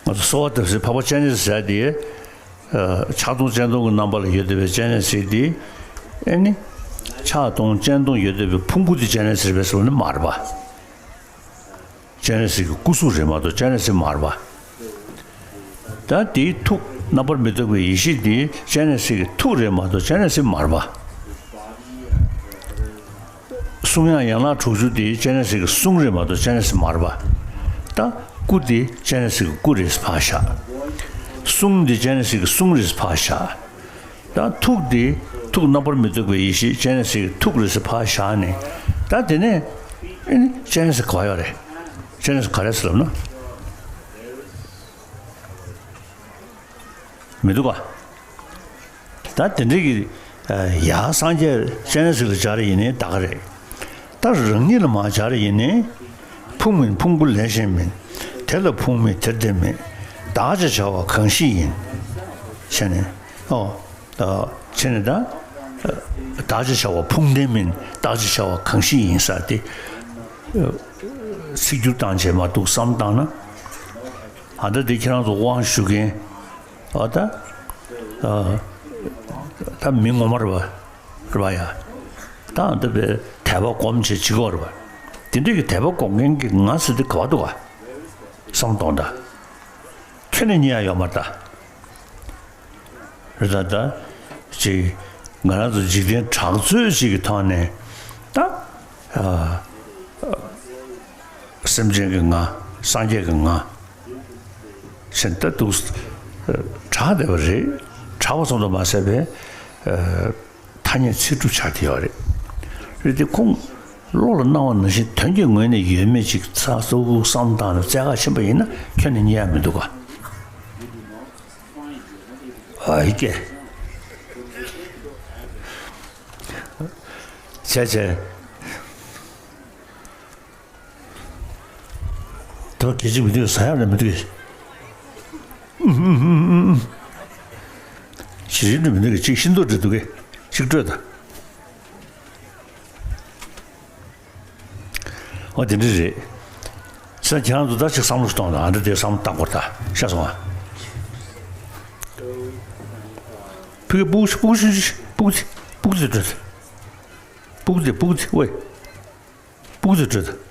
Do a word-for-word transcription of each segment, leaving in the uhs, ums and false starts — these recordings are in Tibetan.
ང་ཚོ་གསོལ་བ་འདེབས་སའི་འཕགས་པ་སྤྱན་རས་གཟིགས་ཟེར་ཡ་དེ། ཨ། ཕྱག་སྟོང་སྤྱན་སྟོང་གི་རྣམ་པ་ལ་ཡོད་བསྡད་པའི་སྤྱན་རས་གཟིགས་དེ། ཨེ་ནི། ཕྱག་སྟོང་སྤྱན་སྟོང་ཡོད་བསྡད་པའི་ཕུང་པོ་དེ་སྤྱན་རས་གཟིགས་རེད་པས་ཟེར་བ་ནི་མ་རེད་པ། སྤྱན་རས་གཟིགས་ཀྱི་སྐུ་གཟུགས་རེད་མ་གཏོགས་སྤྱན་རས་གཟིགས་མ་རེད་པ། ད་དེའི་ཐུགས་རྣམ་པར་མི་རྟོག་པའི་ཡེ་ཤེས་དེ་སྤྱན་རས་གཟིགས་ཀྱི་ཐུགས་རེད་མ་གཏོགས་སྤྱན་རས་གཟིགས་མ་རེད་པ། གསུང་དབྱངས་ཡན་ལག་དྲུག་ཅུ་དེ་སྤྱན་རས་གཟིགས་ཀྱི་གསུང་རེད་མ་གཏོགས་སྤྱན་རས་གཟིགས་མ་རེད་པ། ད་སྐུ་དེ་སྤྱན་རས་གཟིགས་ཀྱི་སྐུ་རེད་ཕར་བཞག། གསུང་དེ་སྤྱན་རས་གཟིགས་ཀྱི་གསུང་རེད་ཕར་བཞག། ད་ཐུགས་དེ་ཐུགས་རྣམ་པར་མི་རྟོག་པའི་ཡེ་ཤེས་སྤྱན་རས་གཟིགས་ཀྱི་ཐུགས་རེད་ཕར་བཞག་ནས། ད་དེ་ནས་ཨེ་ནི་སྤྱན་རས་གཟིགས་ག་པར་ཡོད་རེད། སྤྱན་རས་གཟིགས་ག་རེ་ཟེར་ལབ་ན། མི་འདུག་ག། ད་དེ་འདྲའི་གི། ཡ་སངས་རྒྱས་སྤྱན་རས་གཟིགས་ལ་སྦྱར་ཡིན་ནའི་ད་ག་རེད། ད་རང་ཉིད་ལ་མར་སྦྱར་ཡིན་ནའི། ཕུང་མིན་ཕུང་པོ་ལས་གཞན་མིན། དེ་ལ་ཕུང་མེད་དེར་ལྡན་མིན། བདག་ཅེས་བྱ་བ་གང་ཞིག་ཡིན། བྱས་ནས། ཨོ། བྱས་ནས་ད། བདག་ཅེས་བྱ་བ་ཕུང་ལྡན་མིན། བདག་ཅེས་བྱ་བ་གང་ཞིག་ཡིན་ཟེར་ཏེ། ཚིག་སྒྱུར་བཏང་བྱས་མ་འདུག་བསམ་བཏང་ན། ཨ་ད་འདི་ཁྱེད་རང་ཚོ་དབང་ཞུ་མཁན། ཨ་ད། ཨ། ད་མི་ངོ་མ་རེད་པ། རེད་པ་ཡ། ད་འདི་པའི་དད་པ་སྒོམ་བྱེད་བྱེད་དགོས་རེད་པ། དེ་འདྲའི་གི་དད་པ་སྒོམ་མཁན་གྱི་ང་ཟེར་དེ་ག་པར་འདུག་ག། བསམ་གཏོང་ད། ཁྱོན་ནས་རྙེད་ཡ་ཡོད་མ་རེད་ད། རེད་ད་ད། ཅིག་ང་རང་ཚོ་འཇིག་རྟེན་གྲགས་ཚོད་ཅིག་གི་ཐོག་ནས་ད། ཨ། སེམས་ཅན་གྱི་ང་། སངས་རྒྱས་ཀྱི་ང་། ཟེར་ད་འདུག། གྲགས་བསྡད་པ་རེད། གྲགས་པ་ཙམ་དུ་མ་ཟད་པའི། ཨ། ཐ་སྙད་ཚིག་གྲུབ་ཆགས་བསྡད་ཡོད་རེད། རེད་དེ་ཁོང་བློ་ལ་སྣང་བ་ནང་བཞིན་དོན་གྱི་ངོས་ནས་ཡོད་མེད་ཅིག་ཚ་གཙོ་བོ་བསམ་བཏང་ནས་བཙལ་ག་ཕྱིན་པ་ཡིན་ན་ཁྱོན་ནས་རྙེད་ཡ་མི་འདུག་ག། ཨ་ཧི་ཀེ། བྱས་བྱས། དོ་གལ་ཆེ་མི་འདུག་ཟ་ཡག་ལ་མི་འདུག་གས། ཞི་རིམ་ལ་མི་འདུག་གས། གཅིག་ཤིན་ཏུ་འདྲ་འདུག་གས། གཅིག་སྤྲོད་དང་། ཨོ་དེ་འདྲ་རེད། ས་ཁྱེད་རང་ཚོ་ད་ཅིག་བསམ་བློ་གཏོང་དང་། ཨ་འདྲ་དེ་བསམ་བློ་བཏང་དགོས་ད་ཤ་སོང་ཨ། ཕི་གེ་སྤུ་གུ་སྤུ་གུ་སྤུ་གུ་སྤུ་གུ་སྤུ་གུ་སྤུ་གུ་སྤུ་གུ་ཨོའི། སྤུ་གུ་ཚོ་བྲོས་ད།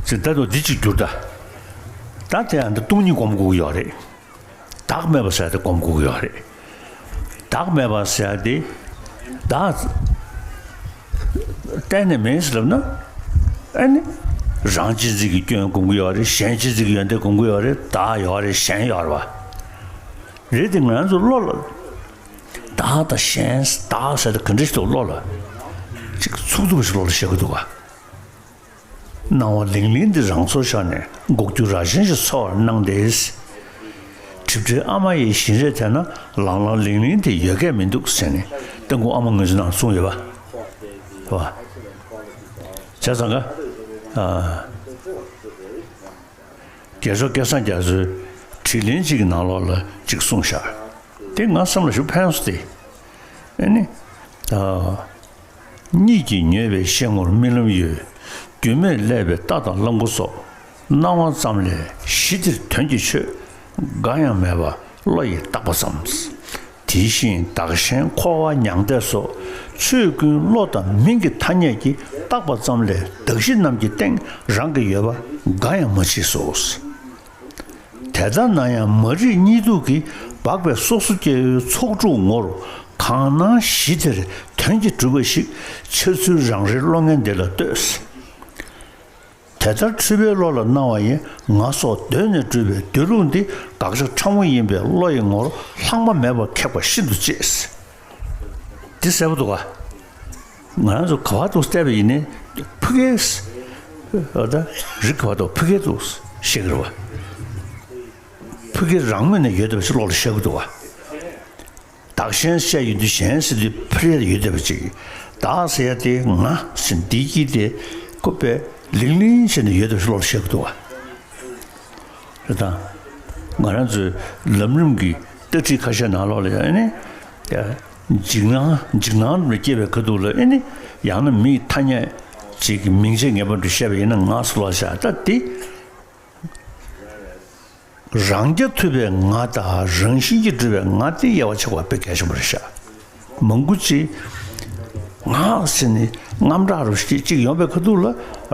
ཅེས་ད་དུང་འདི་གཅིག་བསྒྱུར་ད། ད་དེ་ཡང་འདི་སྟོང་ཉིད་སྒོམ་དགོས་ཀྱི་ཡོད་རེད། བདག་མེད་པ་ཟེར་དེ་སྒོམ་དགོས་ཀྱི་ཡོད་རེད། བདག་མེད་པ་ཟེར་དེ། བདག་གཏན་ནས་མེད་ཟེར་ལབ་ན། ཨ་ནི། རང་གཅེས་འཛིན་གྱི་སྐྱོན་སྒོམ་གྱི་ཡོད་རེད། གཞན་གཅེས་འཛིན་གྱི་ཡོན་ཏན་སྒོམ་གྱི་ཡོད་རེད། བདག་ཡོད་རེད། གཞན་ཡོད་རེད་བ། རེད་དེ་ང་ཚོ་བློ་ལ། བདག་དང་གཞན་བདག་ཟེར་དེ་ག་འདྲ་ཞིག་འདུག་བློ་ལ། ཅིག་ཚུགས་ཐུབ་པ་ཞིག་བློ་ལ་ཤར་གྱི་འདུག་ག། སྣང་བ་ལིང་ལིང་འདི་རང་ཚོར་ཤར་ནས་འགུག་རྒྱུ་རང་བཞིན་ཞིག་ཚོར་བར་སྣང་སྟེ། གྲིབ་བྲལ་ཨ་མ་ཡི་བཞིན་རས་དེ་ན་ལང་ལང་ལིང་ལིང་དེ་ཡོད་སྐད་མི་འདུག་ཟེར་ནས་རྟ་མགོ་ཨ་མ་ངོས་འཛིན་ནང་གསུངས་ཡོད་པ། བ། བྱས་ཙང་ག། ཨ། རྒྱལ་མཆོག་སྐལ་བཟང་རྒྱ་མཚོས་དྲིས་ལན་གཅིག་གི་ནང་ལོགས་ལ་གཅིག་གསུངས་ཤག། དེ་ང་སེམས་ལ་ཞུ་ཕན་སོང་སྟེ། ཨེ་ནི། ཨ། གཉིད་ཀྱིས་མྱོས་པའི་ཤེལ་ངོར་རྨི་ལམ་ཡོད། རྒྱུས་མེད་བསླད་པའི་རྟ་དང་གླང་པོ་སོགས། སྣང་བ་ཙམ་ལས་གཞི་དེར་དོན་གྱི་ཆོས། འགའ་ཡང་མེད་པ་བློ་ཡིས་བཏགས་པ་ཙམ། དེ་བཞིན་བདག་གཞན་འཁོར་བ་མྱང་འདས་སོགས། ཆོས་ཀུན་བློ་དང་མིང་གི་ཐ་སྙད་ཀྱིས་བཏགས་པ་ཙམ་ལས་གདགས་གཞི་རྣམས་ཀྱི་སྟེང་རང་གི་ཡོད་པ་འགའ་ཡང་མ་མཆིས་སོ། དེ་ལྟར་ན་ཡང་མ་རིག་གཉིད་དུག་གིས་སྦགས་པའི་སོ་སོ་སྐྱེ་བོའི་ཚོགས་དྲུག་ངོར་གང་སྣང་གཞི་དེར་དོན་གྱིས་གྲུབ་པ་ཞིག་འཆར་ཚུལ་རང་རེའི་བློ་ངན་འདི་ལ་ལྟོས། དེ་ལྟར་འཁྲུལ་པའི་བློ་ལ་སྣང་བ་ཡི་ང་སོགས་གདོད་ནས་གྲུབ་པའི་སྡོད་ལུགས་འདི་དགག་བྱ་ཕྲ་མོ་ཡིན་པས་བློ་ཡི་ངོར་ལྷག་མ་མེད་པར་ཁེགས་པ་ཤིན་ཏུ་གཅེས། འདི་གསལ་པོ་འདུག་ག། ང་རང་ཚོ་ག་བ་འདུག་བལྟས་པ་ཡིན་ནའི་ཕ་གིའི་རིགས་ག་བ་འདུག་ཕ་གིའི་འདུག་ཤེས་ཀྱི་རེད་བ། ཕ་གི་རང་ངོས་ནས་ཡོད་བསྡད་པ་ཞིག་བློ་ལ་ཤར་གྱི་འདུག་བ། བདག་གཞན་བཤད་ཡོང་དུས་གཞན་ཟེར་དུས་ཕ་གིར་ཡོད་བསྡད་པ་ཅིག། བདག་ཟེར་ཡ་དེ་ང་ཟེར་འདི་སྐྱིད་དེ་ཁོ་པས་ལིང་ལིང་བྱས་ནས་ཡོད་བསྡད་པ་ཞིག་བློ་ལ་ཤར་གྱི་འདུག་བ། རེད་དང་། ང་རང་ཚོའི་ལམ་རིམ་གྱི་ལྟ་ཁྲིད་ཁ་ཤས་ནང་ལོགས་ལ་ཡང་ནི། ཡ། འཇིགས་སྣང་འཇིགས་སྣང་རུ་སྐྱེས་པའི་ཁ་ཐུག་ལ་ཨེ་ནི་ཡང་ན་མིའི་ཐ་སྙད་ཅིག་གི་མིང་ཆད་ངེས་པར་དུ་བཤད་པ་ཡིན་ན་ང་སུ་ལ་བཞག་ད་དེ། རང་རྐྱ་ཐུབ་པའི་ང་དང་རང་བཞིན་གྱིས་གྲུབ་པའི་ང་དེ་དབྱེ་བ་ཕྱེ་བ་དཔེ་གལ་ཆེན་པོ་རེད་ཤག་མང་པོ་ཅིག་ང་ཟེར་ནས་རྔམ་སྐྲག་རུ་ཞིག་ཅིག་ཡོང་པའི་ཁ་ཐུག་ལ་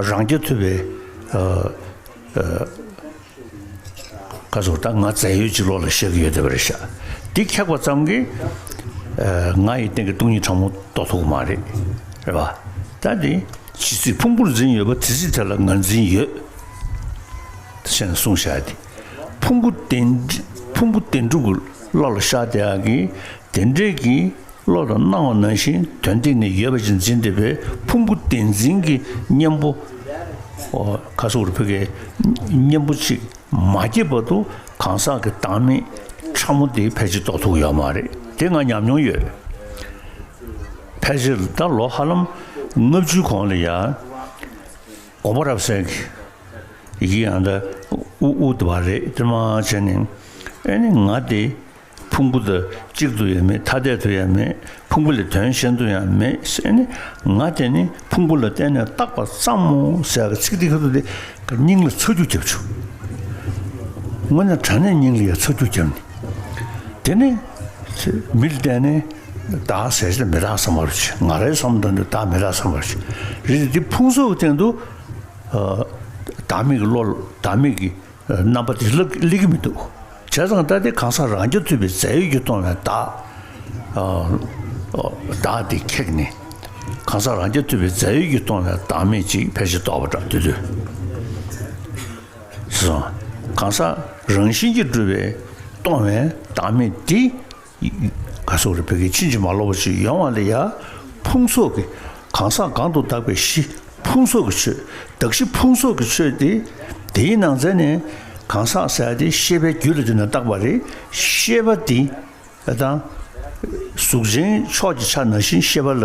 རང་རྐྱ་ཐུབ་པའི་ཨ་ཨ་ཁ་སོ་ད་ང་རྫས་ཡོད་ཅིག་བློ་ལ་ཤར་གྱི་ཡོད་བསྡད་པ་རེད་ཤག་འདི་ཁེགས་པ་ཙམ་གྱིས་ཨ་ང་ཡི་སྟེང་གི་སྟོང་ཉིད་ཕྲ་མོ་རྟོགས་ཐུབ་ཀྱི་མ་རེད། རེད་པ། ད་འདི་ཇི་སྲིད་ཕུང་པོར་འཛིན་ཡོད་པ་དེ་སྲིད་དེ་ལ་ངར་འཛིན་ཡོད། ཞེས་གསུངས་བཞག་སྟེ། ཕུང་པོ་བདེན་ཕུང་པོ་བདེན་གྲུབ་ཀྱི་བློ་ལ་ཤར་བསྡད་ཡག་གི་དེ་འདྲའི་གི་བློ་དང་སྣང་བ་ནང་བཞིན་དོན་སྟེང་ནས་ཡོད་པ་ཅིག་འཛིན་བསྡད་པའི་ཕུང་པོ་བདེན་འཛིན་གྱི་གཉེན་པོ། ཨོ་ཁ་སོག་རུ་ཕ་གིའི་གཉེན་པོ་ཅིག་མ་སྐྱེས་བར་དུ་གང་ཟག་གི་བདག་མེད་ཕྲ་མོ་དེ་ཕལ་ཆེར་རྟོགས་ཐུབ་ཡོད་མ་རེད། དེ་ང་ཉམས་མྱོང་ཡོད། ཕལ་ཆེར་ད་ལོ་ཧ་ལམ་ལྔ་བཅུའི་གོང་ལ་ཡ། དགོངས་པ་རབ་གསལ་གྱི་ཡི་གེ་ཡང་ད་ཨུ་ཨུ་དུ་བ་རེད་དེ་མ་བྱས་ནས་ཨེ་ནི་ང་དེ་ཕུང་པོ་དང་གཅིག་ཏུ་ཡང་མེད་ཐ་དད་དུ་ཡང་མེད་ཕུང་པོ་ལས་དོན་གཞན་དུ་ཡང་མེད་ཟེར་ནས་ང་དེ་ནི་ཕུང་པོ་ལ་བརྟེན་ནས་བཏགས་པ་ཙམ་མོ་ཟེར་གི་ཚིག་དེ་ཁ་ཐུག་དེ་སྙིང་ལ་ཚ་རྒྱུ་བརྒྱབ་བྱུང་། དངོས་གནས་དྲང་གནས་སྙིང་ལ་ཡང་ཚ་རྒྱུ་བརྒྱབ་ནས་དེ་ནི་མི་ལ་བརྟེན་ནས་བདག་ཟེར་ཞིག་མི་རག་བསམ་པ་རུ་ཆེ་ང་རའི་བསམ་དོན་དུ་བདག་མི་རག་བསམ་པ་རུ་ཆེ་རེད་དེ་ཕུང་སོགས་ཀྱི་སྟེང་དུ། བདག་མེད་ཀྱི་བློ་བདག་མེད་ཀྱི་རྣམ་པ་དེ་སླེབས་སླེབས་ཀྱི་མི་འདུག་བྱས་ཙང་ད་དེ་གང་ཟག་རང་རྐྱ་ཐུབ་པའི་རྫས་ཡོད་ཀྱིས་སྟོང་བའི་བདག་བདག་དེ་ཁེགས་ནས་གང་ཟག་རང་རྐྱ་ཐུབ་པའི་རྫས་ཡོད་ཀྱིས་སྟོང་བའི་བདག་མེད་ཅིག་ཕལ་ཆེར་རྟོགས་པ་འདྲ་དེ་དུས་སོང་། གང་ཟག་རང་བཞིན་གྱིས་གྲུབ་པའི་སྟོང་བའི་བདག་མེད་དེ། ག་སོགས་རེ་བོད་ཀྱི་ཕྱིན་ཅི་མ་ལོག་པ་ཞིག་ཡོང་བ་ལ་ཡ། ཕུང་སོགས་ཀྱི་གང་ཟག་གང་དུ་བཏགས་པའི་གཞི་ཕུང་སོགས་ཀྱི་ཆོས་གདགས་གཞི་ཕུང་སོགས་ཀྱི་ཆོས་དེ། དེའི་ནང་ཚན་ནས་གང་ཟག་ཟེར་ཡ་དེ་ཤེས་པའི་རྒྱུད་ལ་དེ་ན་བཏགས་པ་རེད། ཤེས་པ་དེ་དང་གཟུགས་ཅན་ཕྱོགས་ཀྱི་ཆ་ནང་བཞིན་ཤེས་པ་ལ་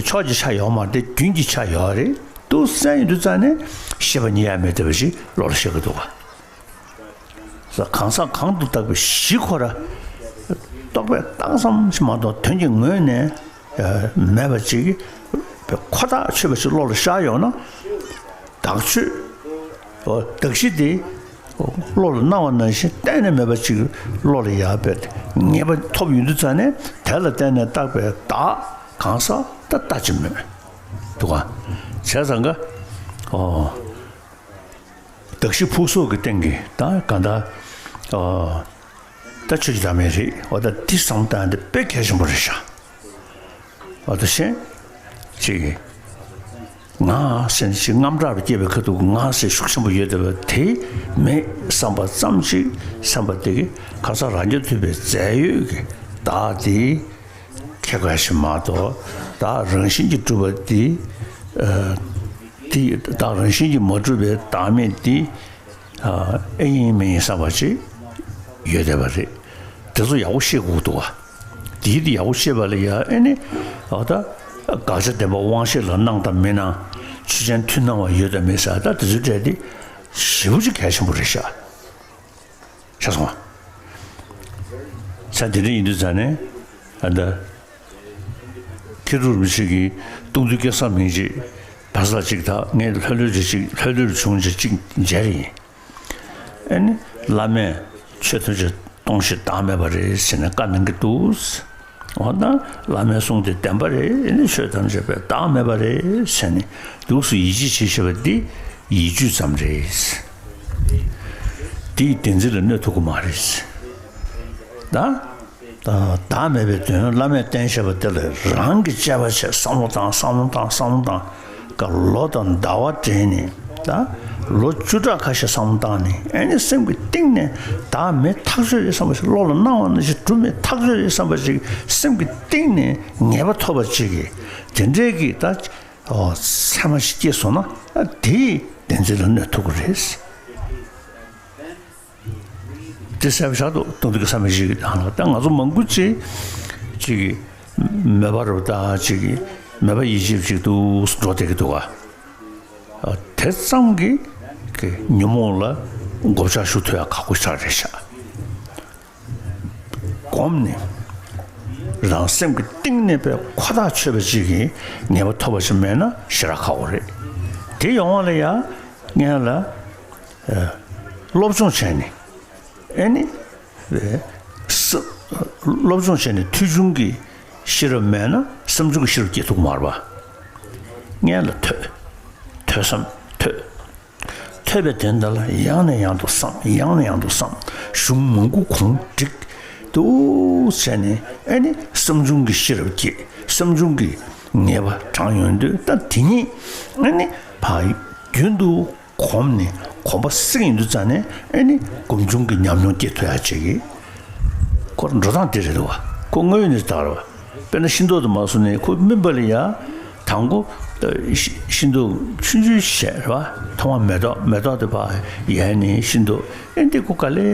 ཕྱོགས་ཀྱི་ཆ་ཡོད་མ་རེད་རྒྱུན་གྱི་ཆ་ཡོད་རེད་འདུག་བསམ་ཡོང་དུས་ཙང་ནས་ཤེས་པ་རྙེད་ཡ་མེད་བསྡད་པ་ཞིག་བློ་ལ་ཤར་གི་འདུག་ག་གང་ཟག་གང་དུ་བཏགས་པའི་གཞི་ཁོ་ར། རྟོག་པས་བཏང་བསམ་ཞིག་མ་གཏོགས་དོན་གྱི་ངོས་ནས་མེད་པ་ཅིག་ཁོ་ཐག་ཆོད་པ་ཞིག་བློ་ལ་ཤར་ཡོང་ན། བདག་ཆོས། གདགས་གཞི་དེ་བློ་ལ་སྣང་བ་ནང་བཞིན་གཏན་ནས་མེད་པ་ཅིག་བློ་ལ་ཡར་བས་ངེས་པ་ཐོབ་ཡོང་དུས་ཙང་ནས་དེ་ལ་བརྟེན་ནས་བཏགས་པའི་བདག་གང་ཟག་ད་ལྟ་ཅི་མོད། འདུག་ག་བྱས་ཙང་ག་ཨོ། གདགས་གཞི་ཕུང་སོགས་ཀྱི་སྟེང་གི་ད་གང་ལྟར། ཨ། ད་ཆོས་ཀྱི་བདག་མེད་རེད་འོ་ད་འདི་བསམ་བཏང་འདི་དཔེ་གལ་ཆེན་པོ་རེད་ཤག་འོ་ད་ཤེས། ཅིག་ང་ཟེར་ནས་ཅིག་རྔམ་སྐྲག་རུ་སྐྱེས་པའི་ཁ་ཐུག་ང་ཟེར་ཤུགས་ཆེན་པོ་ཡོད་བསྡད་པ་དེ་མེད་བསམ་པ་ཙམ་ཅིག་བསམ་པ་དེ་གི་གང་ཟག་རང་རྐྱ་ཐུབ་པའི་རྫས་ཡོད་ཀྱི་བདག་དེ། ཁྱད་པར་ཞིག་མ་གཏོགས་བདག་རང་བཞིན་གྱིས་གྲུབ་པ་འདི། ཨ། འདི་བདག་རང་བཞིན་གྱིས་མ་གྲུབ་པའི་བདག་མེད་འདི། ཨ། ཨེ་ཡིན་མིན་ཡིན་བསམ་པ་ཅིག་ཡོད་བསྡད་པ་རེད། དེ་ཚོ་ཡག་པོ་ཤེས་དགོས་འདུག་བ། འདིའི་འདི་ཡག་པོ་ཤེས་པ་ལ་ཡ་ཨེ་ནི། འོ་ད། དགག་བྱ་བདེན་པ་དབང་ཤེས་ལ་སྣང་དང་མི་སྣང་། ཆོས་ཅན་མཐུན་སྣང་བ་ཡོད་དང་མེད་ཟེར་ད་དེ་ཚོའི་གྲས་འདི། ཞེ་པོ་ཅིག་གལ་ཆེན་པོ་རེད་ཤག་ཤ་སོང་བ། ས་དེ་འདྲ་ཡིན་དུས་ཙང་ནས་ཨ་ད། མཁས་གྲུབ་རིན་པོ་ཆེ་གིས་སྟོང་ཐུན་སྐལ་བཟང་མིང་ཅིག་བར་ས་ཅིག་དག་ངས་ལྷོད་ལྷོད་ཅིག་ཅིག་ལྷོད་ལྷོད་བྱུང་ཅིག་ཅིག་མཇལ་ཡིན། ཨ་ནི་བླ་མས་ཆོས་ཐམས་ཅད་སྟོང་ཞིང་བདག་མེད་པ་རེད་ཟེར་ནས་བཀའ་གནང་གི་འདུག་འོ་ན་བླ་མའི་གསུང་དེ་བདེན་པ་རེད། ཨ་ནི་ཆོས་ཐམས་ཅད་པའི་བདག་མེད་པ་རེད་ཟེར་ནས་འདུག་སུ་ཡིད་ཆེས་བྱེད་བྱེད་པ་འདི་ཡིད་དཔྱོད་ཙམ་རེད། འདི་ཡི་བདེན་འཛིན་ལ་གནོད་ཐུབ་ཀྱི་མ་རེད། ད། བདག་མེད་པའི་དོན་བླ་མས་བསྟན་བཞག་པ་དེ་ལ་རང་གིས་དཔྱད་པ་བྱས་བསམ་བློ་བཏང་བསམ་བློ་བཏང་བསམ་བློ་བཏང་། ག་ལོ་དང་ཟླ་བ་འདྲེས་ནས་ད་ལོ་བཅུ་ཕྲག་ཁ་ཤས་བསམ་བློ་བཏང་ནས་ཨ་ནི་སེམས་ཀྱི་གཏིང་ནས་བདག་མེད་ཐག་ཆོད་རེད་བསམ་པ་ཞིག་བློ་ལ་སྣང་བ་ནང་བཞིན་གྲུབ་མེད་ཐག་ཆོད་རེད་བསམ་པ་ཞིག་སེམས་ཀྱི་གཏིང་ནས་ངེས་པ་ཐོབ་པ་ཅིག་གིས་དེ་འདྲའི་གི་ད་ཚད་མ་ཞིག་སྐྱེས་སོང་ན་དེ་ཡི་བདེན་འཛིན་ལ་གནོད་ཐུབ་ཀྱི་རེད། དེ་གསལ་པོ་ཆགས་འདུག་སྟོང་ཐུན་གྱི་བསམ་པའི་གཞི་གི་ནང་ལ་ད་ང་ཚོ་མང་པོ་ཅིག་ཅིག་གི་མོས་པ་རུ་ད་ཅིག་གི་མོས་པ་ཡིད་ཆེས་ཅིག་ཏུ་འགྲོ་བསྡད་ཀྱི་འདུག་ག་དེ་ཙམ་གྱི་གི་ཉོན་མོངས་ལ་མགོ་བཅག་ཞུ་ཐུབ་ཡ་ཁག་པོ་ཆགས་རེད་ཤག་བསྒོམས་ནས་ རང་སེམས་ཀྱི་གཏིང་ནས་པའི་ཁོ་ཐག་ཆོད་པ་ཅིག་གི་ངེས་པ་ཐོབ་པ་ཞིག་མེད་ན་ཞེ་དྲག་ཁག་པོ་རེད། དེ་ཡོང་བ་ལ་ཡ་ངས་ལ་སློབ་སྦྱོང་བྱས་ནས། ཨེ་ནི། ཨེ། ས། སློབ་སྦྱོང་བྱས་ནས་ཐོས་བྱུང་གི་ཤེས་རབ་མེད་ན་བསམ་བྱུང་གི་ཤེས་རབ་སྐྱེ་ཐུབ་ཀྱི་མ་རེད་པ། སྔོན་ལ་ཐོས། ཐོས་བསམ་ཐོས། ཐོས་པའི་དོན་དག་ལ་ཡང་ནས་ཡང་དུ་བསམ། ཡང་ནས་ཡང་དུ་བསམ། གཞུང་མང་པོ་གུང་བསྒྲིགས་འདུག་བྱས་ནས། ཨེ་ནི་བསམ་བྱུང་གི་ཤེས་རབ་སྐྱེས། བསམ་བྱུང་གི་ངེས་པ་དྲངས་ཡོང་དུས། ད་དེ་ཉིད་ཨེ་ནི་ཕར་རྒྱུན་དུ་གོམས་ནས་གོམས་པ་བསྲེས་ཡོང་དུས་ཙ་ནས། ཨེ་ནི་སྒོམ་བྱུང་གི་ཉམས་མྱོང་སྐྱེ་ཐུབ་ཡ་བྱེད་ཀྱི། ཁོ་འགྲོ་སྟངས་དེ་རེད་འདུག་བ། ཁོ་དངོས་ཡོད་གནས་ཚུལ་ལྟར་བ། དཔེར་ན་ཤིང་ཏོག་དེ་མར་བཟོས་ནས་ཁོ་སྨིན་པ་ལ་ཡ། དང་པོ་ཤིང་ཏོག་ཆུང་ཆུང་བྱས་རེད་བ། ཐོག་མར་མེ་ཏོག་མེ་ཏོག་དེ་ཕར་ཡལ་ནས་ཤིང་ཏོག་ཨེ་འདི་ཁོ་ག་ལེ་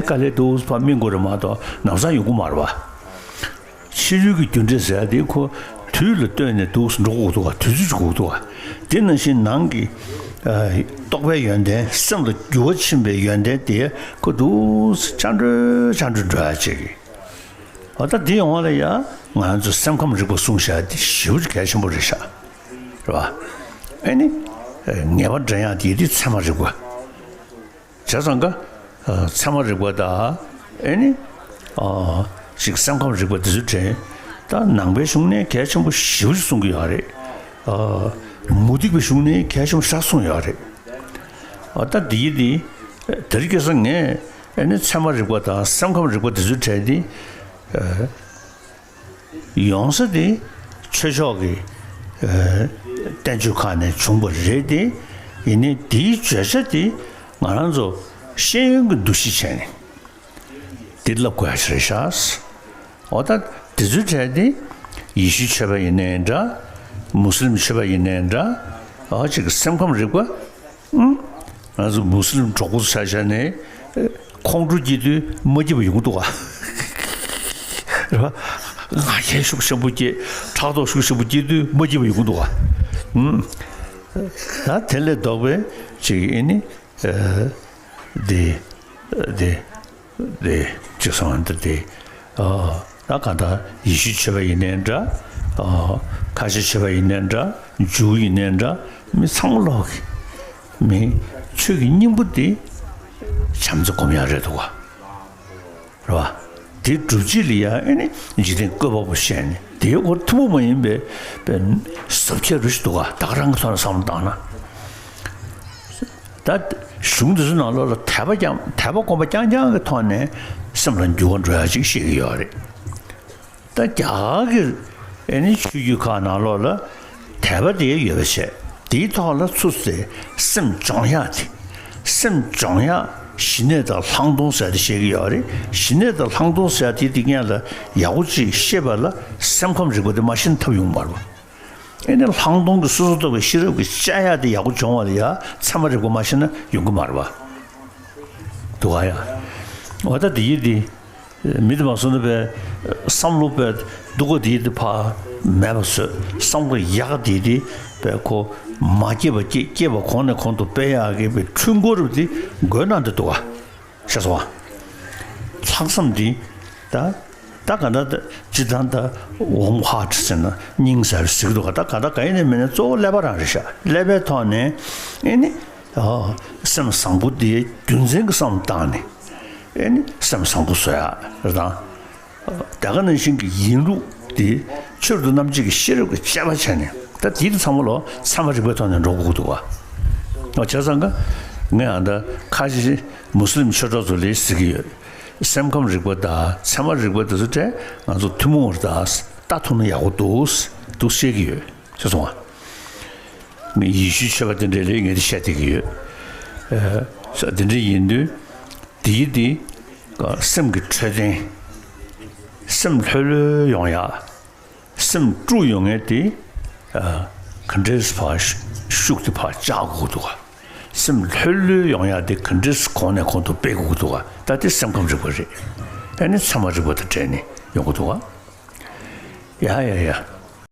ག་ལེ་འདུག་ཕར་སྨིན་དགོས་རེད་མ་གཏོགས་ལམ་སང་ཡོང་གི་མ་རེད་བ། ཕྱི་རོལ་གྱི་རྒྱུ་འབྲས་ཟེར་ཡ་དེ་ཁོ་དུས་ལ་ལྟོས་ནས་འདུག་འགྲོ་དགོས་འདུག་བ། དུས་ཚོད་ཅིག་དགོས་འདུག་བ། དེ་ནང་བཞིན་ནང་གི་ཨ་རྟོག་པའི་ཡོན་ཏན། སེམས་ལ་འགྱུར་བ་ཕྱིན་པའི་ཡོན་ཏན་དེ་ཁོ་འདུག་སེ་ཆག་འགྲོས་ཆག་འགྲོས་འགྲོ་ཡ་བྱེད་ཀྱི། འོ་ད་འདི་ཡོང་བ་ལ་ཡ་ང་ཚོ་སེམས་ཁམས་རིག་པ་གསུངས་བཞག་འདི་ཞེ་པོ་ཅིག་གལ་ཆེན་པོ་རེད་ཤག་རེད་བ། ཨེ་ནི་ཨེ་ངེས་པ་འདྲེན་ཡག་དེ་དེ་ཚད་མ་རིག་པ། བྱས་ཙང་ཀ་ཨ་ཚད་མ་རིག་པ་དང་། ཨེ་ནི་ཨ་ཅིག་སེམས་ཁམས་རིག་པ་འདི་ཚོའི་གྲས་ད་ནང་པའི་གཞུང་ནས་གལ་ཆེན་པོ་ཞེ་པོ་ཅིག་གསུང་གི་ཡོད་རེད། ཨ་མུ་སྟེགས་པའི་གཞུང་ནས་གལ་ཆེན་པོ་ཞེ་དྲག་གསུངས་ཡོད་རེད། ཨ་ད་འདི་ཡི་འདི་དེ་རིང་ཁ་སང་ངས་ཨེ་ནི་ཚད་མ་རིག་པ་དང་སེམས་ཁམས་རིག་པ་འདི་ཚོའི་གྲས་འདི་ཨ་ཡོང་ས་དེ་ཆོས་ཕྱོགས་ཀྱི་ཨ་བསྟན་བཅོས་ཁག་ནས་བྱུང་བ་རེད་དེ། ཡིན་ནའི་དེའི་བརྗོད་བྱ་དེ་ང་རང་ཚོ་ཤེས་ཡོན་གྱི་འདུ་ཤེས་བྱས་ནས་དེ་ལབ་དགོས་ཡ་ཞིག་རེད་ཤག་འོ་ད་དེ་ཚོའི་གྲས་དེ་ཡེ་ཤུའི་ཆོས་པ་ཡིན་ནའི་འདྲ། མུ་སི་ལིམ་ཆོས་པ་ཡིན་ནའི་འདྲ། ཨ་ཅིག་སེམས་ཁམས་རིག་པ། ཨང་། ང་ཚོ་མུ་སི་ལིམ་གྲོགས་པོ་ཚོ་ཆ་བཞག་ནས་ཁོང་ཁྲོ་སྐྱེ་དུས་མ་སྐྱིད་པ་ཡོང་གི་འདུག་ག་རེད་པ། ང་རྒྱལ་ཤུགས་ཆེན་པོ་སྐྱེ། ཕྲག་དོག་ཤུགས་ཆེན་པོ་སྐྱེ་དུས་མ་སྐྱིད་པ་ཡོང་གི་འདུག་ག་ཨང་། ད་དེ་ལས་ལྡོག་པའི་ཅིག་ཨེ་ནི། ཨ་དེ་དེ་དེ་ཅིག་སོང་འདི་དེ། ཨ་ད་གང་ལྟར་ཡེ་ཤུའི་ཆོས་པ་ཡིན་ནའི་འདྲ། ཨ་ཁ་ཆེ་ཆོས་པ་ཡིན་ནའི་འདྲ། ཇུའུ་ཡིན་ནའི་འདྲ། མི་ཚང་མ་ལོག་གི་མི་ཆོས་ཀྱི་སྙིང་པོ་དེ་བྱམས་བརྩེ་སྒོམ་ཡག་རེད་འདུག་ག་རེད་པ། དེ་སྒྲུབ་བྱེད་ལ་ཡང་ཨེ་ནི་འཇིག་རྟེན་བཀོད་པ་པོ་བཤད་ནས་དེའི་སྐོར་ཐུན་མོང་མ་ཡིན་པའི་པའི་ཟབ་ཁྱད་རེ་ཞིག་འདུག་ག་ད་ག་རང་གི་ཐོག་ནས་བསམ་བློ་བཏང་ན། ད་གཞུང་འདི་ཚོའི་ནང་ལོགས་ལ་དད་པ་རྐྱང་དད་པ་སྒོམ་པ་རྐྱང་རྐྱང་གི་ཐོག་ནས་སེམས་ལ་འགྱུར་བ་འགྲོ་ཡ་ཅིག་བཤད་ཀྱི་ཡོད་རེད། ད་རྒྱ་གར་གྱི་ཨེ་ནི་ཆོས་བརྒྱུད་ཁག་ནང་ལོགས་ལ་དད་པ་དེ་ཡོད་པ་བྱས། དེའི་ཐོག་ལ་ཚུར་ཚེ་སེམས་སྦྱོང་ཡག་དེ། སེམས་སྦྱོང་ཡག་ཞི་གནས་དང་ལྷག་མཐོང་ཟེར་ཏེ་བཤད་ཀྱི་ཡོད་རེད། ཞི་གནས་དང་ལྷག་མཐོང་ཟེར་ཏེ་དེ་སྔོན་ལ་ཡག་པོ་ཅིག་ཤེས་པ་ལ་སེམས་ཁམས་རིག་པ་དེ་མ་ཤེས་ན་ཐབས་ཡོང་མ་རེད་པ། ཨེ་ནི་ལྷག་མཐོང་གི་སོ་སོ་རྟོགས་པའི་ཤེས་རབ་ཀྱི་དཔྱད་ཡག་དེ་ཡག་པོ་སྦྱོང་བ་ལ་ཡ་ཚད་མ་རིག་པ་མ་ཤེས་ན་ཡོང་གི་མ་རེད་པ། འདུག་ག་ཡ། འོ་ད་དེ་ཡིན་དེ། མི་དེ་མ་སོང་ན་པའི་བསམ་བློ་པའི་སྡུག་ག་དེ་དེ་ཕར་མེད་པ་བཟོས། བསམ་བློ་ཡག་ག་དེ་དེ་པའི་ཁོ་མ་སྐྱེས་པ་སྐྱེས། སྐྱེས་པ་གོང་ནས་གོང་དུ་སྤེལ་ཡག་གི་པའི་འཕྲུལ་འཁོར་དེ་འགོས་གནང་དེ་འདུག་ག་ཤེས་སོང་བ། ལྷག་བསམ་དེ་ད་ད་ག་ད་ད་སྤྱིར་བཏང་ད་ཝོམ་ཧར་ཊི་ཟེར་ན་སྙིང་གཟེར་ཟེར་གི་འདུག་ག་ད་ག་ད་ག་ཡིན་ནའི་མིན་ནའི་གཙོ་བོ་ཀླད་པ་རང་རེད་ཤག་ཀླད་པའི་ཐོག་ནས་ཨེ་ནི། ཨ་སེམས་བཟང་པོ་དེ་རྒྱུ་མཚན་གྱི་བསམ་བློ་བཏང་ནས། ཨེ་ནི་སེམས་བཟང་པོ་བཟོ་ཡག་རེད་དང་། དེ་ག་ནང་བཞིན་གྱི་ཡིན་ལུགས་དེ་ཆེད་དུ་རྣམ་འབྱེད་ཀྱི་ཤེས་རབ་ཀྱི་དཔྱད་པ་བྱས་ནས། ད་དེ་དེ་ཚང་མ་ལོ་ཚད་མ་རིག་པའི་ཐོག་ནས་འགྲོ་དགོས་ཀྱི་འདུག་ག་འོ་བྱས་ཙང་ཀ་ངས་ཨ་ད་ཁ་ཅིག་མུ་སི་ལིམ་ཆོས་གྲོགས་ཚོ་ལ་ཟེར་གྱི་ཡོད། སེམས་ཁམས་རིག་པ་དང་ཚད་མ་རིག་པ་དེ་ཚོ་གྲས་ང་ཚོ་ཐུན་མོང་བར་ད་ལྟ་ཐུབ་ན་ཡག་པོ་འདུག་འདུག་བཤད་ཀྱི་ཡོད། ཤེས་སོང་ང་། ངས་ཡེ་ཤུའི་ཆོས་པ་དེ་འདྲ་ལ་ངས་དེ་བཤད་བསྡད་ཀྱི་ཡོད། ཨ་དེ་འདྲ་ཡིན་དུས་དེའི་དེ་སེམས་ཀྱི་འཕྲོད་བསྟེན། སེམས་ལྷོད་ལྷོད་ཡོང་ཡག་སེམས་དཀྲུག་ཡོང་ངེས་དེ། ཨ་ག་འདྲས་ཕར་ཤུགས་དེ་ཕར་བཅག་དགོས་འདུག་ག་སེམས་ལྷོད་ལྷོད་ཡོང་ཡག་དེ་ག་འདྲས་གོང་ནས་གོང་དུ་སྤེལ་དགོས་འདུག་ག་ད་དེ་སེམས་ཁམས་རིག་པ་རེད། ཨ་ནི་ཚད་མ་རིག་པ་དང་འབྲེལ་ནས་ཡོང་གི་འདུག་ག་ཡ་ཡ་ཡ།